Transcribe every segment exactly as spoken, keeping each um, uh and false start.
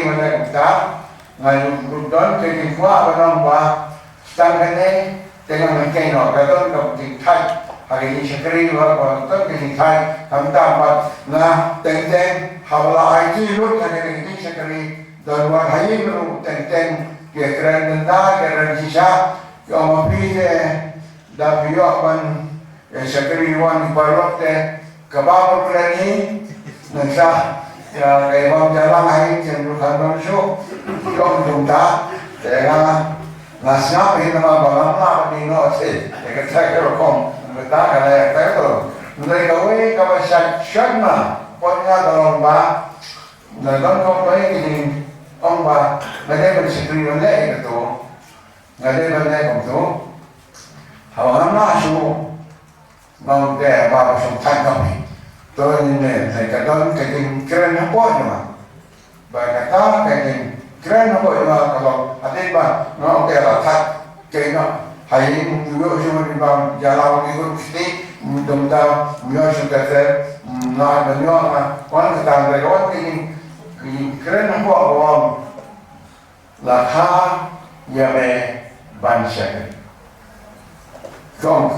Nga leh kumta, nga ju don ka jingkwah ban ong ba tang kane te nga mynta noh ka don ka jingthait ha ka jingshakri, ba ka don ka jingthait. Khamtam bad nga teng teng haba la aiti lut ha ka jingshakri, don wat ha ïing ruh teng teng ki kren denda, ki kren shisha, ki ong ma phi te da phi ïoh ban ïa shakri wan ki paralok te kaba bor kren hi. Nangta ïa ka i bam jalang ha ïing chen ruh kan bam shuh. Ki ong kumta te nga nga sngap hi namar ba ngam lah ban ïeh noh seh. Ïa kata ka rukom kata ka la ïa ka ruh. Hynrei kawei kaba shait shait ma pon nga ka long ba nga don kawei ka jingong ba nga dei ban shakri ban leh ïa kato. Nga dei ban leh kumto. Haba ngam lah shuh, nga ong te ba ka shong thait noh hi. To ngin leh, te ka don ka jingkren hapoh jong nga. Ba kata ka jingkren hapoh jong nga ka long hadien ba nga ong te la thait. Te nga ha ïing, ym ïoh shuh ban ïa bam jalang, ym ïoh shuh ban ïa bam, ym ïoh shuh kata, ym lah ban ïoh nga. Wan kata, hynrei ka wan ka jing, ka jingkren hapoh ka ong, la kha ïa me ban shakri. Ka ong,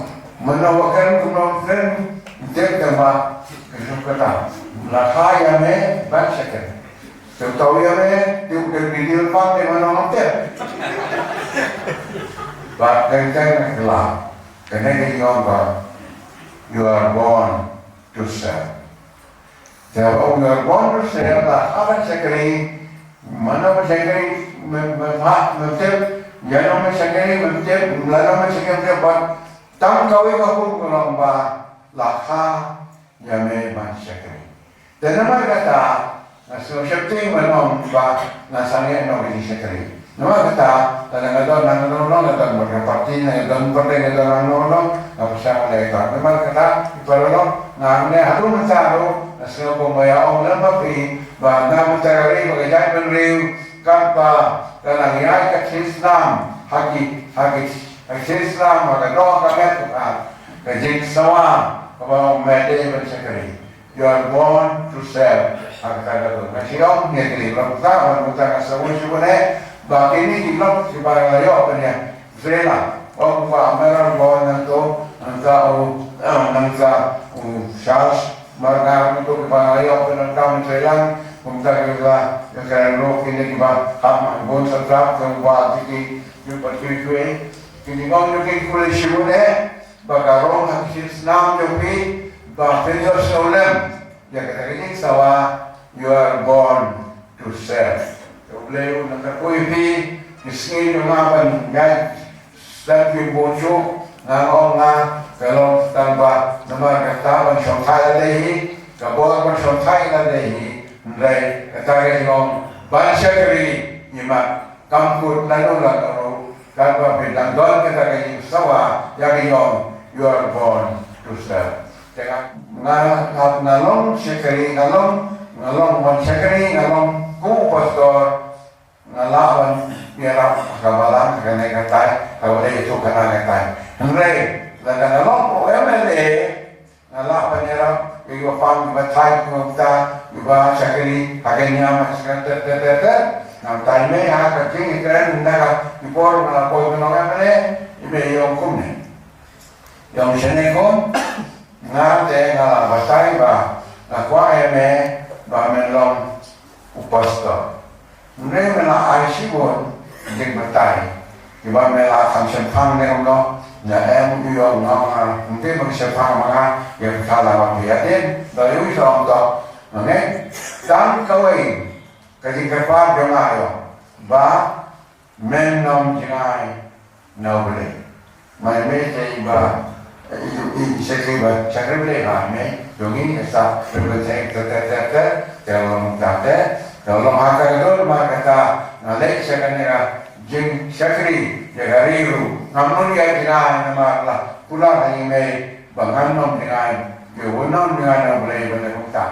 mano ba kren, kumno kren, tip tang ba ka shu kata, la kha ïa me ban shakri. Te uto ïa me, te u dei video pan te mano ngam tip. Ba teng teng la kane ka jingong ba you are born to serve. Te ba ong you are born to serve, la kha ban shakri, mano ban shakri, mem, mem, ha, mem tip, ïa no ban shakri, mem tip, la no ban shakri, mem tip, bad tang kawei ka hukum ka long ba la kha ïa me ban shakri. Te namar kata nga sngew sheptieng ban ong ba nga sangeh noh ka jingshakri. Namar kata, lada nga don nangno nangno, nga don bad ka party, nga don party, nga don nangno nangno, nga pyrshang ban leh kata. Namar kata, i paralok, nga hangne haduh mynta ruh nga sngew kumba ïa ong lem bad phi ba nga mynta ka ri ba ka jaitbynriew katba ka nang ïaid ka kshain snam ha ki, ha ki, ha ki kshain snam, ha ka doh ka met, ka, ka jingsawa kaba ong me dei ban shakri. You are born to serve. Ha kata ka don. Nga shu ong ngi kri lok ta, wan mynta nga sa wan shu ne. Ba kine ki lok kiba la ïoh pynïaid. Vela. Ong ba Mayor Bond nangto, nangta u, eh, nangta u Charles Marngar nangto kiba la ïoh pynïaid nangta Menteri Land. Kumta kiba, kiba kren ruh kine kiba kham bun sa trap, kiba jiki, kiba tui tui. Kine ngong jiki kule shu ne. Ba ka rong ha ki snam jong phi, ba phin ïoh sngewlem ïa kata ka jingsawa, you are born to serve. Te U Blei un nang kyrkhu ïa phi, ki sngi jong nga ban ïaid sdang phi bun shuh, nga ong nga, ka long tang ba namar kata ban shongthait lade hi, ka bor ban shongthait lade hi, hynrei kata ka jingong ban shakri, ïa ma Kam kut lano lano ruh, katba phi dang don kata ka jingsawa, ïa ka jong, you are born to serve. Te nga, nga, nga, nga long shakri, nga long, nga long wan shakri, nga long kum u pastor, nga lah wan ïarap ha ka balang, ha kane ka tai, ha kawei tu kane ka tai. Hynrei, lada nga long u M L A, nga lah ban ïarap ïa kiba pang, kiba thait, kiba bta, kiba shakri ha ka niam, ha ka ter ter ter ter. Ngam tai mei ha ka jingkren na ka, ki por nga la poi ban long M L A, i mei i ong kumne, i ong shane khun, nga te nga la batai ba nga kwah ïa me ba men long u pastor. Hynrei me la ai shibun jingbatai. Kiba me la kham shemphang ne kumno, nga em u ïoh nga, nga, hynrei ba shemphang ma nga, ïa ka la ma phi ïa dien, da ïoh i song to. Nge, tang kawei ka jingkyrpad jong nga ïoh ba men nym jngai na U Blei. Mai mei te i ba, i, i, i shakri ba, shakri Blei ba mei, jong i sa, te te te te te, te long ta te, te long ha ka dur ma kata, nga leit sha kane ka jingshakri ïa ka ri ruh, ngam nud ïa jngai namar la kular ha i mei ba ngan nym jngai, ïa u nym jngai na U Blei ba ne kumta.